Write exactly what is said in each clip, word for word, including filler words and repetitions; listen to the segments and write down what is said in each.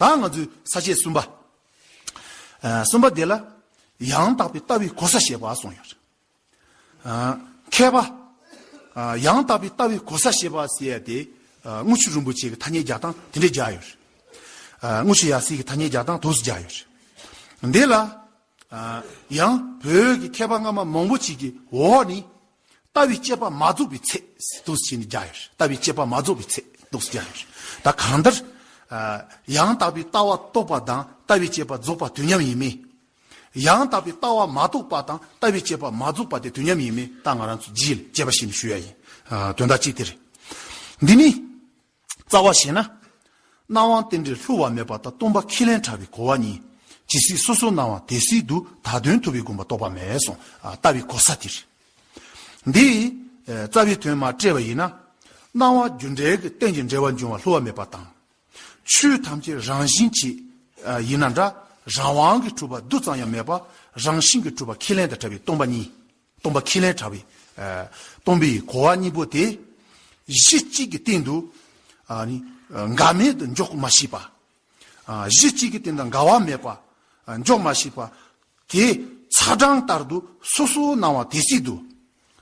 ད་ང་ཚོའི་ས་བཅད་གསུམ་པ། ཨ་གསུམ་པ་དེ་ལ་ཡང་དག་པའི་ལྟ་བའི་གོ་ས་བཤད་པ་གསུངས་ཡོད་རེད། ཨ་མཁས་པ། ཨ་ཡང་དག་པའི་ལྟ་བའི་གོ་ས་བཤད་པ་ཟེར་ཡ་དེ། ཨ་དངུལ་ཆུ་རིན་པོ་ཆེ་གི་ཐ་སྙད་རྒྱག་སྟངས་དེ་འདྲས་རྒྱག་ཡོད་རེད། ཨ་དངུལ་ཆུ་ཡབ་སྲས་ཀྱི་ཐ་སྙད་རྒྱག་སྟངས་དུས་སུ་རྒྱག་ཡོད་རེད། འདི་ལ། ཨ་ཡང་བོད་ཀྱི་མཁས་པ་སྔ་མ་མང་པོ་ཅིག་གིས་འོག་ནས་ལྟ་བའི་དཔྱད་པ་མ་རྫོགས་པའི་ཚད་འདུག་སེ་བྱས་ནས་རྒྱག་ཡོད་རེད། ལྟ་བའི་དཔྱད་པ་མ་རྫོགས་པའི་ཚད་འདུག་སེ་རྒྱག་ཡོད་རེད། ད་གང་ལྟར། ཨ་ཡང་དག་པའི་ལྟ་བ་རྟོགས་པ་དང་ལྟ་བའི་དཔྱད་པ་རྫོགས་པ་དུས་མཉམ་ཡིན་མིན། ཡང་དག་པའི་ལྟ་བ་མ་རྟོགས་པ་དང་ལྟ་བའི་དཔྱད་པ་མ་རྫོགས་པ་དེ་དུས་མཉམ་ཡིན་མིན་ད་ང་རང་ཚོ་རྗེས་ལ་དཔྱད་པ་བྱས་ནས་ཞུ་ཡ་ཡིན། ཨ་དོན་དག་གཅིག་དེ་རེད། འདི་ནི། རྩ་བ་བྱས་ན། སྣང་བ་རྟེན་འབྲེལ་བསླུ་བ་མེད་པ་དང་སྟོང་པ་ཁས་ལེན་བྲལ་བའི་གོ་བ་གཉིས། ཇི་སྲིད་སོ་སོར་སྣང་བ་དེ་སྲིད་དུ་ད་དོན་ཐུབ་པའི་དགོངས་པ་རྟོགས་པ་མེད་གསུངས། ཨ་ལྟ་བའི་གོ་ས་དེ་རེད། འདི། ཨ་རྩ་བའི་དོན་མར་བཀྲལ་བ་ཡིན་ན། སྣང་བ་རྒྱུ་འབྲས་ཀྱི་རྟེན་གྱི་འབྲེལ་བར་འབྱུང་བ་བསླུ་བ་མེད་པ་དང་། ཆོས་ཐམས་ཅད་རང་བཞིན་གྱིས་ཨ་ཡིན་ན་འདྲ། རང་དབང་གིས་གྲུབ་པ་རྡུལ་ཙམ་ཡང་མེད་པ། རང་བཞིན་གྱིས་གྲུབ་པ་ཁས་ལེན་དང་བྲལ་བའི་སྟོང་པ་ཉིད། སྟོང་པ་ཁས་ལེན་བྲལ་བའི་ཨ་སྟོང་པའི་གོ་བ་གཉིས་པོ་དེ། གཞི་གཅིག་གི་སྟེང་དུ་ཨ་ནི་ཨ་འགལ་མེད་དུ་འཇོག་མ་ཤེས་པ། ཨ་གཞི་གཅིག་གི་སྟེང་དུ་འགལ་བ་མེད་པ་ཨ་འཇོག་མ་ཤེས་པ། དེ་ཚ་གྲང་ལྟར་དུ་སོ་སོར་སྣང་བ་དེ་སྲིད་དུ།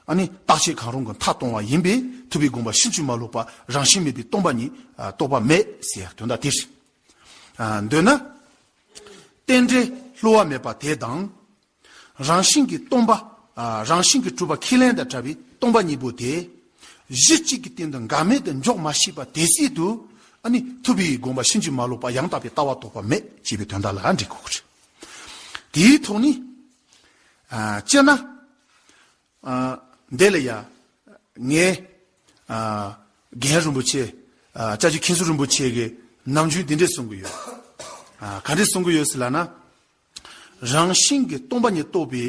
ཨ་ནི་རྟག་ཆད་གང་རུང་གི་མཐའ་སྟོང་བ་ཡིན་པས་ཐུབ་པའི་དགོངས་པ་ཕྱིན་ཅི་མ་ལོག་པ་རང་བཞིན་མེད་པའི་སྟོང་པ་ཉིད་ཨ་རྟོགས་པ་མེད་ཟེར་དོན་དག་དེ་རེད། ཨ་འདོད་ན། རྟེན་འབྲེལ་བསླུ་བ་མེད་པ་དེ་དང་། རང་བཞིན་གྱིས་སྟོང་པ། ཨ་རང་བཞིན་གྱིས་གྲུབ་པ་ཁས་ལེན་དང་བྲལ་བའི་སྟོང་པ་གཉིས་པོ་དེ། གཞི་གཅིག་གི་སྟེང་དུ་འགལ་མེད་དུ་འཇོག་མ་ཤེས་པ་དེ་སྲིད་དུ། ཨ་ནི་ཐུབ་པའི་དགོངས་པ་ཕྱིན་ཅི་མ་ལོག་པ་ཡང་དག་པའི་ལྟ་བ་རྟོགས་པ་མེད་ཅེས་པའི་དོན་དག་ལ་འགྲེལ་དགོས་ཀྱི་རེད། དེའི་ཐོག་ནས། ཨ་སྤྱིར་ན། ཨ་འདི་ལ་ཡ། ངས། ཨ་རྒན་རིན་པོ་ཆེ། ཨ་ལྕགས་ཀྱུ་མཁན་ཟུར་རིན་པོ་ཆེ་གི་ནམ་རྒྱུན་འདི་འདྲས་གསུང་གི་ཡོད། ཨ་ག་འདྲས་གསུང་གི་ཡོད་ཟེར་ལབ་ན། རང་བཞིན་གྱིས་སྟོང་པ་ཉིད་རྟོགས་པའི་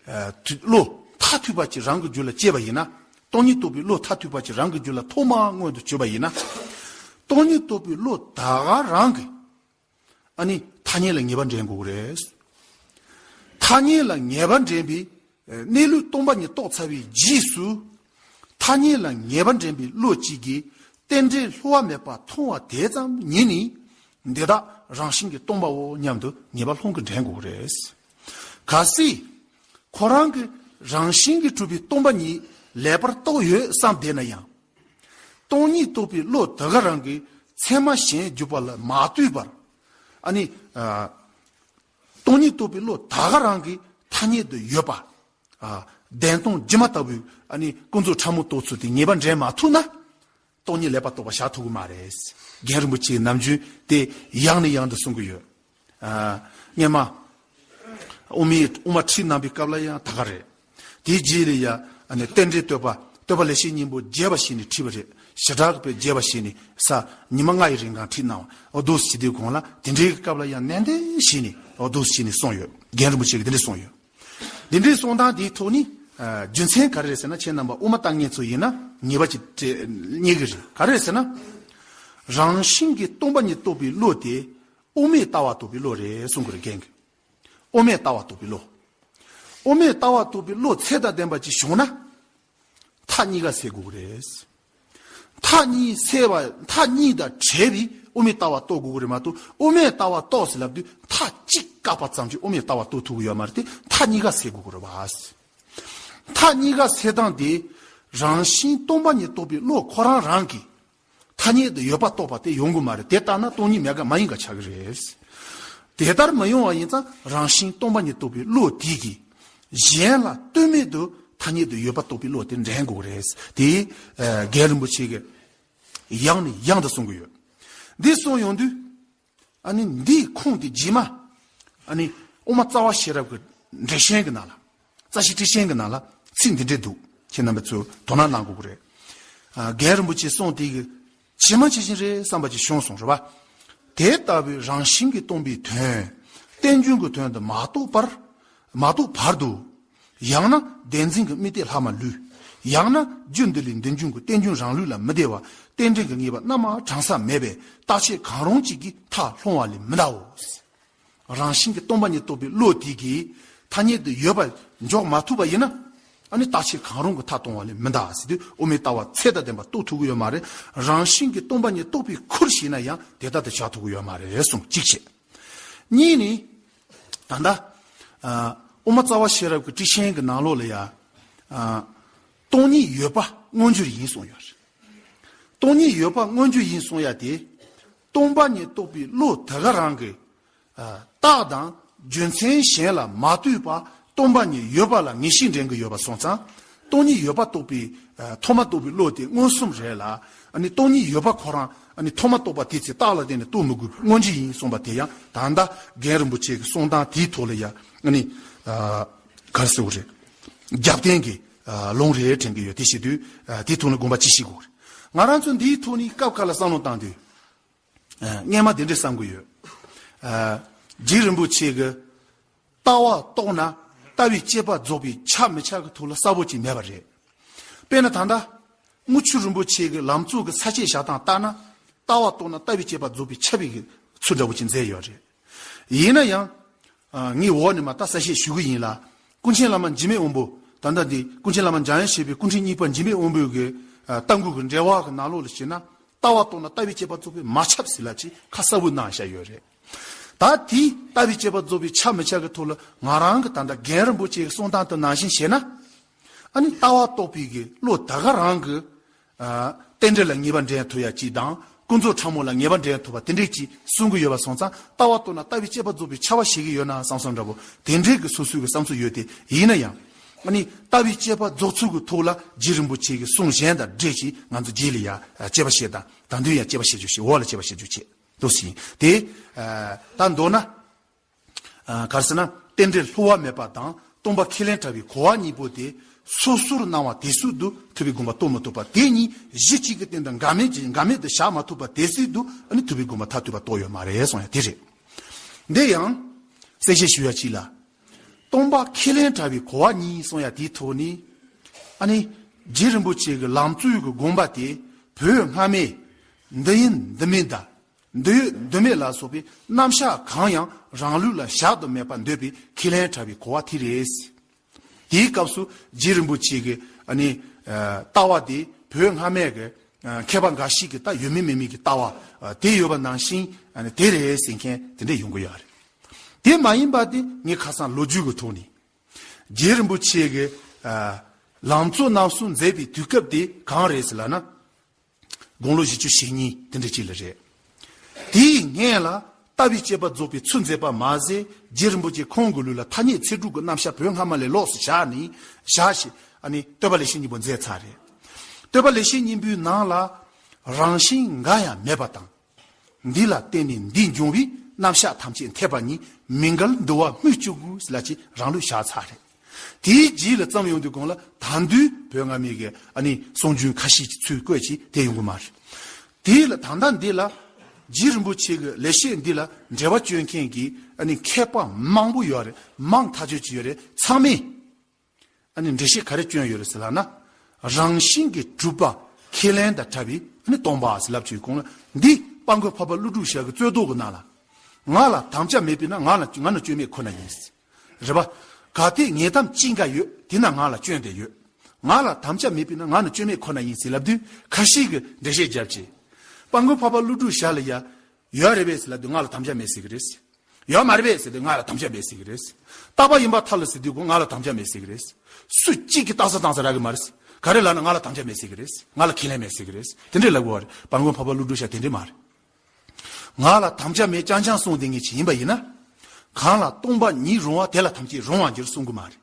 ཨ་བློ་མཐར་ཐུག་པ་ཅིག་རང་གི་རྒྱུད་ལ་སྐྱེས་པ་ཡིན་ན། སྟོང་ཉིད་རྟོགས་པའི་བློ་མཐར་ཐུག་པ་ཅིག་རང་གི་རྒྱུད་ལ་ཐོག་མར་མངོན་དུ་གྱུར་པ་ཡིན་ན། སྟོང་ཉིད་རྟོགས་པའི་བློ་ད་ག་རང་གིས། ཨ་ནི་ཐ་སྙད་ལ་ངེས་པ་འདྲེན་དགོས་ཀྱི་རེད། ཐ་སྙད་ལ་ངེས་པ་འདྲེན་པའི་གནས་ལུགས་སྟོང་པ་ཉིད་རྟོགས་ཚར་བའི་རྗེས་སུ། ཐ་སྙད་ལ་ངེས་པ་འདྲེན་པའི་བློ་གཅིག་གིས་རྟེན་འབྲེལ་བསླུ་བ་མེད་པ་མཐོང་བ་དེ་ཙམ་ཉིད་ནི། འདི་དག་རང་བཞིན་གྱིས་སྟོང་པའོ་སྙམ་དུ་ངེས་པ་ལྷུན་གྱིས་འདྲེན་དགོས་ཀྱི་རེད། གལ་སྲིད། ཁོ་རང་གིས་རང་བཞིན་གྱིས་གྲུབ་པའི་སྟོང་པ་ཉིད་ལེགས་པར་རྟོགས་ཡོད་བསམ་བསྡད་ན་ཡང་། སྟོང་ཉིད་རྟོགས་པའི་བློ་དེ་ག་རང་གིས་ཚད་མ་གཞན་བརྒྱུད་པ་ལ་མ་ལྟོས་པར། ཨ་ནི། ཨ་སྟོང་ཉིད་རྟོགས་པའི་བློ་དེ་ག་རང་གིས་ཐ་སྙད་དུ་ཡོད་པ། ཨ་བདེན་སྟོང་སྒྱུ་མ་ལྟ་བུའི་ཨ་ནི་ཀུན་རྫོབ་ཕྲ་མོ་རྟོགས་ཚུལ་དེ་ངེས་པ་འདྲེན་མ་ཐུབ་ན། སྟོང་ཉིད་ལེགས་པར་རྟོགས་པ་བཞག་ཐུབ་ཀྱི་མ་རེད། རྒན་རིན་པོ་ཆེའི་ནམ་རྒྱུན་དེ་ཡང་ནས་ཡང་དུ་གསུང་གི་ཡོད། ཨ་སྔོན་མ། དབུ་མའི་དབུ་མ་ཁྲིད་གནང་བའི་སྐབས་ལ་ཡང་ད་ག་རེད། དེའི་རྗེས་ལ་ཡང་ཨ་ནི་རྟེན་འབྲེལ་བསྟོད་པ། བསྟོད་པ་ལེགས་བཤད་སྙིང་པོ་རྒྱས་པ་བྱས་ནས་ཁྲིད་པ་རེད། ཞེ་དྲག་གི་དཔེ་རྒྱས་པ་བྱས་ནས་ས་ཉི་མ་ལྔ་ཡི་རིང་གང་ཁྲིད་གནང་བ་འོ་འདུག་སེ་བྱེད་དུས་གོང་ལ་དེ་འདྲའི་གི་སྐབས་ལ་ཡང་ནན་ཏན་བྱས་ནས་འོ་འདུག་སེ་བྱས་ནས་གསུངས་ཡོད། རྒན་རིན་པོ་ཆེ་གིས་དེ་འདྲ་གསུངས་ཡོད། འདི་འདྲའི་གསུང་སྟངས་དེའི་ཐོག་ནས་ཨ་རྒྱུ་མཚན་ག་རེ་རེད་ཟེར་ན། ཁྱེད་རྣམ་པ་དབུ་མ་ལྟ་མཁན་ཚོ་ཡིན་ན་ངེས་པ་ཅིག་རྙེད་ཀྱི་རེད། ག་རེ་རེད་ཟེར་ན། རང་བཞིན་གྱིས་སྟོང་པ་ཉིད་རྟོགས་པའི་བློ་དེ་དབུ་མའི་ལྟ་བ་རྟོགས་པའི་བློ་རེད་གསུང་གི་རེད་རྒན་གྱིས། དབུ་མའི་ལྟ་བ་རྟོགས་པའི་བློ། དབུ་མའི་ལྟ་བ་རྟོགས་པའི་བློ་ཚད་དང་ལྡན་པ་ཅིག་བྱུང་ན། མཐའ་གཉིས་ཀ་སེལ་དགོས་ཀྱི་རེད། མཐའ་གཉིས་སེལ་བ་མཐའ་གཉིས་དང་བྲལ་བའི་དབུ་མའི་ལྟ་བ་རྟོགས་དགོས་ཀྱི་རེད་མ་གཏོགས། དབུ་མའི་ལྟ་བ་རྟོགས་ཟེར་ལབ་དུས་མཐའ་གཅིག་བཀག་པ་ཙམ་གྱིས་དབུ་མའི་ལྟ་བ་རྟོགས་ཐུབ་ཀྱི་ཡོད་མ་རེད་དེ། མཐའ་གཉིས་ཀ་སེལ་དགོས་ཀྱི་རེད་བ། མཐའ་གཉིས་ཀ་སེལ་སྟངས་དེ། རང་བཞིན་སྟོང་པ་ཉིད་རྟོགས་པའི་བློ་ཁོ་རང་རང་གིས་ཐ་སྙད་དུ་ཡོད་པ་རྟོགས་པ་དེ་ཡོང་གི་མ་རེད། དེ་ལྟར་ན་སྟོང་ཉིད་མེད་དགག་མ་ཡིན་དགག་ཆགས་ཀྱི་རེད། དེ་ལྟར་མ་ཡོང་བ་ཡིན་ཙང་རང་བཞིན་སྟོང་པ་ཉིད་རྟོགས་པའི་བློ་དེ་གིས་གཞན་ལ་ལྟོས་མེད་དུ་ཐ་སྙད་དུ་ཡོད་པ་རྟོགས་པའི་བློ་དེ་འདྲེན་དགོས་ཀྱི་རེད། དེ་ཨ་རྒན་རིན་པོ་ཆེ་གིས་ཡང་ནས་ཡང་དུ་གསུང་གི་ཡོད། འདི་གསུང་ཡོང་དུས། ཨ་ནི་འདིའི་ཁུངས་དེ་རྗེས་མ། ཨ་ནི་དབུ་མ་རྩ་བ་ཤེས་རབ་ཀྱི་འགྲེལ་ཆེན་གྱི་ནང་ལ། རྩ་ཤེ་ཊཱིཀ་ཆེན་གྱི་ནང་ལ་ཚིག་འདི་འདྲས་འདུག་ཁྱེད་རྣམ་པ་ཚོས་དོ་སྣང་གནང་དགོས་ཀྱི་རེད། ཨ་རྒན་རིན་པོ་ཆེས་གསུངས་དེ་གི་ཇི་མ་ཇི་བཞིན་རེད་བསམ་པ་ཅིག་བྱུང་སོང་རེད་བ། དེ་ལྟ་བུའི་རང་བཞིན་གྱིས་སྟོང་པའི་དོན། རྟེན་འབྱུང་གི་དོན་དུ་མ་རྟོགས་པར། མ་རྟོགས་བར་དུ། ཡང་ན་བདེན་འཛིན་གྱི་དམིགས་གཏད་ལྷག་མ་ལུས། ཡང་ན་རྒྱུ་འདི་ལས་འདི་འབྱུང་གི་རྟེན་འབྱུང་རང་ལུགས་ལ་མི་བདེ་བ། རྟེན་འབྲེལ་གྱི་ངེས་པ་རྣལ་མ་གྲངས་ས་མེད་པས་རྟག་ཆད་གང་རུང་གཅིག་གིས་མཐར་ལྷུང་བ་ལས་མི་འདའོ། རང་བཞིན་གྱིས་སྟོང་པ་ཉིད་རྟོགས་པའི་བློ་དེ་གིས་ཐ་སྙད་དུ་ཡོད་པ་འཇོག་མ་ཐུབ་པ་ཡིན་ན། ཨ་ནི་རྟག་ཆད་གང་རུང་གི་མཐའ་གཏོང་བ་ལས་མི་འདའ་ཟེར་དུས་དབུ་མའི་ལྟ་བ་ཚད་དང་ལྡན་པ་རྟོགས་ཐུབ་ཀྱི་ཡོད་མ་རེད། རང་བཞིན་གྱིས་སྟོང་པ་ཉིད་རྟོགས་པའི་ཁུལ་བྱས་ན་ཡང་དེ་ལྟར་དུ་བཞག་ཐུབ་ཀྱི་ཡོད་མ་རེད་གསུངས། གཅིག་བྱས། གཉིས་ནི། ད་ལྟ། ཨ། དབུ་མ་རྩ་བ་ཤེས་རབ་ཀྱི་ཊཱིཀ་ཆེན་གྱི་ནང་ལོགས་ལ་ཡ། ཨ། སྟོང་ཉིད་ཡོད་པ་མངོན་གྱུར་ཡིན་གསུངས་ཡོད་རེད། སྟོང་ཉིད་ཡོད་པ་མངོན་གྱུར་ཡིན་གསུང་ཡ་དེ། སྟོང་པ་ཉིད་རྟོགས་པའི་བློ་དེ་ག་རང་གི། ཨ། རྟགས་དང་རྒྱུ་མཚན་གཞན་ལ་མ་ལྟོས་པར་སྟོང་པ་ཉིད་ཡོད་པ་ལ་ངེས་ཤེས་འདྲེན་གྱི་ཡོད་པ་སོང་ཙང་། སྟོང་ཉིད་ཡོད་པ་རྟོགས་པའི། ཨ། ཐོག་མ་རྟོགས་པའི་བློ་དེ་མངོན་སུམ་རེད་ལ། ཨ་ནི་སྟོང་ཉིད་ཡོད་པ་ཁོ་རང་ཨ་ནི་ཐོག་མ་རྟོགས་པ་དེ་ཚེ་རྟགས་ལ་བརྟེན་ནས་རྟོགས་མི་དགོས་པའི་མངོན་གྱུར་ཡིན་གསུངས་པ་དེ་ཡང་ད་ལྟ་རྒན་རིན་པོ་ཆེ་གི་གསུང་སྟངས་དེའི་ཐོག་ལ་ཡ་ཨ་ནི། ཨ། ག་རེ་ཟེར་དགོས་རེད། རྒྱབ་རྟེན་གྱི། ཨ། ལུང་རེད་དྲན་གྱི་ཡོད། དེ་བྱེད་དུས། ཨ། དེའི་ཐོག་ནས་དགོངས་པ་ཅི་བཞེས་དགོས་རེད། ང་རང་ཚོ་འདིའི་ཐོག་ནས་སྐབས་ཁ་ལ་བསམ་བློ་བཏང་དུས། ཨ། སྔས་མ་དེ་འདྲས་བསམ་གྱི་ཡོད། ཨ། རྗེ་རིན་པོ་ཆེ་གི། ལྟ་བ་རྟོགས་ན་ལྟ་བའི་དཔྱད་པ་རྫོགས་པའི་ཆ་མི་ཆ་གི་ཐོག་ལ་གསལ་པོ་ཅིག་མེད་པ་རེད། དཔེར་ན་ད་ལྟ། དངུལ་ཆུ་རིན་པོ་ཆེ་གི་ལམ་གཙོ་གི་ས་བཅད་བཞག་སྟངས་ལྟར་ན། ལྟ་བ་རྟོགས་ན་ལྟ་བའི་དཔྱད་པ་རྫོགས་པའི་ཆ་བའི་གི་ཚུལ་འདྲ་བོ་ཅིག་མཛད་ཡོད་རེད། ཡིན་ན་ཡང་། ཨ། ངས་འོག་ནས་མར་ད་གསལ་བཤད་ཞུ་གི་ཡིན་ལ། ཀུན་མཁྱེན་བླ་མ་འཇིགས་མེད་དབང་པོ། ད་ལྟ་འདི་ཀུན་མཁྱེན་བླ་མ་འཇམ་དབྱངས་བཞད་པའི་སྐུ་ཕྲེང་གཉིས་པ་འཇིགས་མེད་དབང་པོའི་གི། ཨ། ལྟ་མགུར་གི་འགྲེལ་བ་གི་ནང་ལོགས་ལ་བྱས་ན། ལྟ་བ་རྟོགས་ན་ལྟ་བའི་དཔྱད་པ་རྫོགས་པས་མ་ཁྱབ་ཟེར་ལབ་ཅིག་ཁ་གསལ་པོ་གནང་བཞག་ཡོད་རེད། ད་དེའི་ལྟ་བའི་དཔྱད་པ་རྫོགས་པའི་ཆ་མི་ཆ་གི་ཐོག་ལ་ང་རང་གི་ད་ལྟ་རྒན་རིན་པོ་ཆེའི་གསུང་སྟངས་དེ་ནང་བཞིན་བྱས་ན། ཨ་ནི་ལྟ་བ་རྟོགས་པའི་གི་བློ་ད་ག་རང་གི། ཨ། རྟེན་འབྲེལ་ལ་ངེས་པ་འདྲེན་ཐུབ་ཡ་གཅིག་དང་། ཀུན་རྫོབ་ཕྲ་མོ་ལ་ངེས་པ་འདྲེན་ཐུབ་པ་དེ་འདྲས་ཅིག་གསུང་གི་ཡོད་པ་སོང་ཙང་། ལྟ་བ་རྟོགས་ན་ལྟ་བའི་དཔྱད་པ་རྫོགས་པའི་ཆ་བ་ཞིག་གི་ཡོད་ན་བསམ་བསམ་འདྲ་པོ་དེ་འདྲས་ཀྱི་སོ་སོའི་གི་བསམ་ཚུལ་ཡོད་དེ། ཡིན་ན་ཡང་། ཨ་ནི་ལྟ་བའི་དཔྱད་པ་རྫོགས་ཚུལ་གྱི་ཐོག་ལ་རྗེ་རིན་པོ་ཆེ་གི་གསུང་གཞན་དང་འབྲེལ་ཅིག་ང་ཚོ་རྗེས་ལ་ཡ་དཔྱད་པ་བཤད་དང་། ད་དུང་ཡང་དཔྱད་པ་བཤད་རྒྱུ་བྱེད། འོག་ལ་དཔྱད་པ་བཤད་རྒྱུ་བྱེད་འདུག་ཟིན་དེ། ཨ། ད་མདོར་ན། ཨ། ག་རེ་ཟེར་ན། རྟེན་འབྲེལ་བསླུ་བ་མེད་པ་དང་སྟོང་པ་ཁས་ལེན་བྲལ་བའི་གོ་བ་གཉིས་པོ་དེ་སོ་སོར་སྣང་བ་དེ་སྲིད་དུ་ཐུབ་པའི་དགོངས་པ་རྟོགས་མི་ཐུབ་པ་དེ་གཉིས་གཞི་གཅིག་གི་སྟེང་དུ་འགལ་མེད་ཀྱི་འགལ་མེད་དུ་བཞག་མ་ཐུབ་པ་དེ་སྲིད་དུ་ཨ་ནི་ཐུབ་པའི་དགོངས་པ་མཐར་ཐུག་པ་རྟོགས་ཡོད་མ་རེད་གསུང་ཡ་དེ་རེད། འདི་ཡང་གསལ་བཤད་ཞུ་ཡ་གཅིག་ལ། སྟོང་པ་ཁས་ལེན་བྲལ་བའི་གོ་བ་གཉིས་གསུང་ཡ་དེའི་ཐོག་ནས། ཨ་ནི་རྗེ་རིན་པོ་ཆེ་གི་ལམ་གཙོའི་གི་དགོངས་པ་དེ་བོད་སྔ་མའི་འདི་ཡིན་འདི་མིན་དང་། འདི་ཡོད་འདི་མེད་ལ་སོགས་པའི་རྣམ་གཞག་གང་ཡང་རང་ལུགས་ལ་བཞག་ཏུ་མེད་པར་འདོད་པའི་ཁས་ལེན་བྲལ་བའི་གོ་བ་དེ་རེད། དེའི་སྐབས་སུ་རྗེ་རིན་པོ་ཆེ་གི་ཨ་ནི་ཨ་ལྟ་བ་དེ་བོད་སྔ་མའི་གི་ཨ་མཁས་པ་འགའ་ཞིག་གི་ད་ཡོད་མིན་མེད་མིན་གྱི་ལྟ་བ་ཨ་དེ་ཡོད་པ་ནང་བཞིན་ཨ་ནི་དེ་རེད་ཟེར་མཁན་དེ་འདྲ་ཡོང་གི་ཡོད་རེད། དེ་མ་ཡིན་པ་དེ་ངས་ཁ་སང་ལོ་རྒྱུས་ཀྱི་ཐོག་ནས་རྗེ་རིན་པོ་ཆེ་གི་ཨ་ལམ་གཙོ་རྣམ་གསུམ་མཛད་པའི་དུས་སྐབས་དེ་གང་རེད་ཟེར་ལབ་ན། དགུང་ལོ་བཞི་བཅུ་ཞེ་གཉིས་དེ་འདྲ་ཅིག་ལ་རེད། དེའི་སྔན་ལ་ལྟ་བའི་དཔྱད་པ་རྫོགས་པའི་ཚུལ་མཛད་པ་མ་ཟད། རྗེ་རིན་པོ་ཆེ་ཁོང་གི་ལུགས་ལ་ཐ་སྙད་ཚིག་གྲུབ་ཀྱི་རྣམ་གཞག་བོད་སྔ་མ་ལས་ལོགས་སུ་བཞག་ནས་བཞག་ཞིང་ཨ་ནི་བསྟོད་པ་ལེགས་བཤད་སྙིང་པོ་མཛད་ཚར་རེད། བསྟོད་པ་ལེགས་བཤད་སྙིང་པོའི་ནང་ལ་རང་བཞིན་འགའ་ཡང་མེད་པ་དང་། འདི་ལ་བརྟེན་ནས་འདི་འབྱུང་བའི་རྣམ་གཞག་ཐམས་ཅད་འཐད་པ་ཉིད་མི་འགལ་འདུ་བ་སྨོས་ཅི་དགོས་ལ་ཅིག་རང་ལུགས་བཞག་ཚར་རེད། དེའི་རྗེས་ལ་བརྩམས་ཡོང་དུས་གོང་ལ་ད་དུང་བོད་སྔ་མའི་གི་ཨ་ནི་གསུང་རྒྱུན་ཁ་ཤས་ཀྱི་ཚུལ་བཀོད་ཅིག་དེ་ཡོང་གི་མ་རེད། དེ་ལ་ད་ལྟ་འདི་ལ་རྗེ་རིན་པོ་ཆེ་གི་ལེགས་བཤད་འདི་ལ་འགྲེལ་པ་བཅོས་མཁན་གྱི་ཨ་ནི་མཁས་པ་མང་པོ་ཡོད་རེད། མང་ཐག་ཆོད་ཅིག་ཡོད་རེད། ཚང་མས་ཨ་ནི་འགྲེལ་བཤད་ག་རེ་བསྐྱོན་ཡོད་རེད་ཟེར་ལབ་ན། རང་བཞིན་གྱིས་གྲུབ་པ་ཁས་ལེན་དང་བྲལ་བའི་ཨ་ནི་སྟོང་པ་ཟེར་ལབ་ཅིག་གོང་ལ་འདི་དཔལ་མགོན་འཕགས་པ་ཀླུ་སྒྲུབ་ཞབས་ཀྱི་རྩོད་ཟློག་གི་ནང་ལ། ང་ལ་དམ་བཅའ་མེད་པས་ན་ང་ལ་ང་ནི་སྐྱོན་མེད་ཁོ་ན་ཡིན། རེད་པ། གལ་ཏེ་ངེས་དམ་ཅི་འགའ་ཡོད་དེ་ན་ང་ལ་སྐྱོན་དེ་ཡོད། ང་ལ་དམ་བཅའ་མེད་པས་ན་ང་ནི་སྐྱོན་མེད་ཁོ་ན་ཡིན་ཟེར་ལབ་དུས་ཁ་ཤས་ཀྱིས་འགྲེལ་བཤད་བརྒྱབ་ཅིག་དཔལ་མགོན་འཕགས་པ་ཀླུ་སྒྲུབ་ཞབས་ལ་ཡ། ཡོད་རེད་པས་ཟེར་ལབ་དུས་ང་ལ་དམ་བཅའ་མེད་ཟེར་གི་རེད། ཡོད་མ་རེད་པས་ཟེར་དུས་ང་ལ་དམ་བཅའ་མེད་ཟེར་གི་རེད། རྟག་པ་ཡིན་པར་ཐལ་ཟེར་དུས་ཀོ་ང་ལ་དམ་བཅའ་མེད་ཟེར་གི་རེད། སུ་གཅིག་གིས་རྟགས་གསལ་བཏང་ས་རག་གི་མ་རེད། ག་རེ་ལབ་ན་ང་ལ་དམ་བཅའ་མེད་ཟེར་གི་རེད། ང་ལ་ཁས་ལེན་མེད་ཟེར་གི་རེད། དེ་འདྲས་ལབ་དགོས་པ་རེད། དཔལ་མགོན་འཕགས་པ་ཀླུ་སྒྲུབ་ཞབས་དེ་འདྲས་མ་རེད། ང་ལ་དམ་བཅའ་མེད་རྐྱང་རྐྱང་གསུངས་བསྡད་མཁན་ཅིག་ཡིན་པ་ཡིན་ན། གང་ལ་སྟོང་པ་ཉིད་རུང་བ་དེ་ལ་ཐམས་ཅད་རུང་བར་འགྱུར་གསུང་གི་མ་རེད།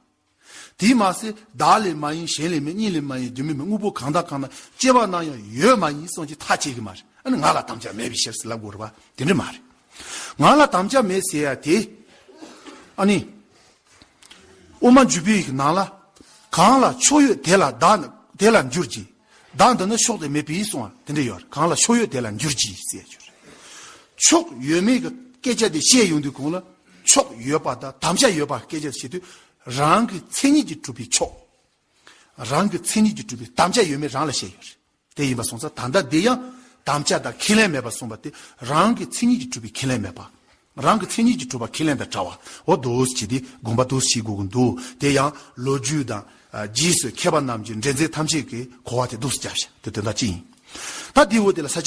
དེས་མ་ཟད་བདག་ལས་མ་ཡིན་གཞན་ལས་མིན་གཉིས་ལས་མ་ཡིན་རྒྱུ་མེད་མིན་དངོས་པོ་གང་དང་གང་ན་སྐྱེ་བ་ན་ཡང་ཡོད་མ་ཡིན་གསུངས་ཀྱི་ཐག་བཅད་གི་མ་རེད། ཨ་ནི་ང་ལ་དམ་བཅའ་མེད་པའི་ཕྱིར་ཟེར་ལབ་དགོས་རེད་པ། དེ་འདྲས་མ་རེད། ང་ལ་དམ་བཅའ་མེད་ཟེར་ཡ་དེ། ཨ་ནི། དབུ་མ་འཇུག་པའི་ནང་ལ། གང་ལ་ཕྱོགས་ཡོད་དེ་ལ་བདག་ནི་དེ་ལ་འགྱུར་གྱི། བདག་འདི་ནི་ཕྱོགས་དེ་མེད་པས་གསུངས་པ་དེ་འདྲ་ཡོད་རེད། གང་ལ་ཕྱོགས་ཡོད་དེ་ལ་འགྱུར་གྱི་ཟེར་ཡ་ཡོད་རེད། ཕྱོགས་ཡོད་མེད་ཀྱི་སྐད་ཆ་དེ་བཤད་ཡོང་དུས་གོང་ལ་ཕྱོགས་ཡོད་པ་དང་དམ་བཅའ་ཡོད་པ་སྐད་ཆ་དེ་བཤད་དུས་རང་གི་མཚན་ཉིད་ཀྱིས་གྲུབ་པའི་ཕྱོགས། རང་གི་མཚན་ཉིད་ཀྱིས་གྲུབ་པའི་དམ་བཅའ་ཡོད་མེད་རང་ལ་བཤད་ཡོད་རེད། དེ་ཡིན་པ་སོང་ཙང་ད་ལྟ་འདི་ཡང་དམ་བཅའ་དང་ཁས་ལེན་མེད་པ་གསུངས་པ་དེ་རང་གི་མཚན་ཉིད་ཀྱིས་གྲུབ་པའི་ཁས་ལེན་མེད་པ། རང་གི་མཚན་ཉིད་ཀྱིས་གྲུབ་པ་ཁས་ལེན་དང་བྲལ་བ། འོ་འདུག་སེ་བྱས་ཏེ་དགོངས་པ་འདུག་སེ་བྱེད་དགོས་ཀྱི་འདུག་དེ་ཡང་ལོ་རྒྱུས་དང་ རྗེས་སུ་མཁས་པ་རྣམས་ཀྱི་འདྲེན་མཛད་ཐམས་ཅད་ཀྱིས་གོ་བ་དེ་འདུག་སེ་བརྒྱབ་བཞག་དེ་དོན་དག་གཅིག་ཡིན། ད་དེའི་འོག་དེ་ལ་ས་བཅད་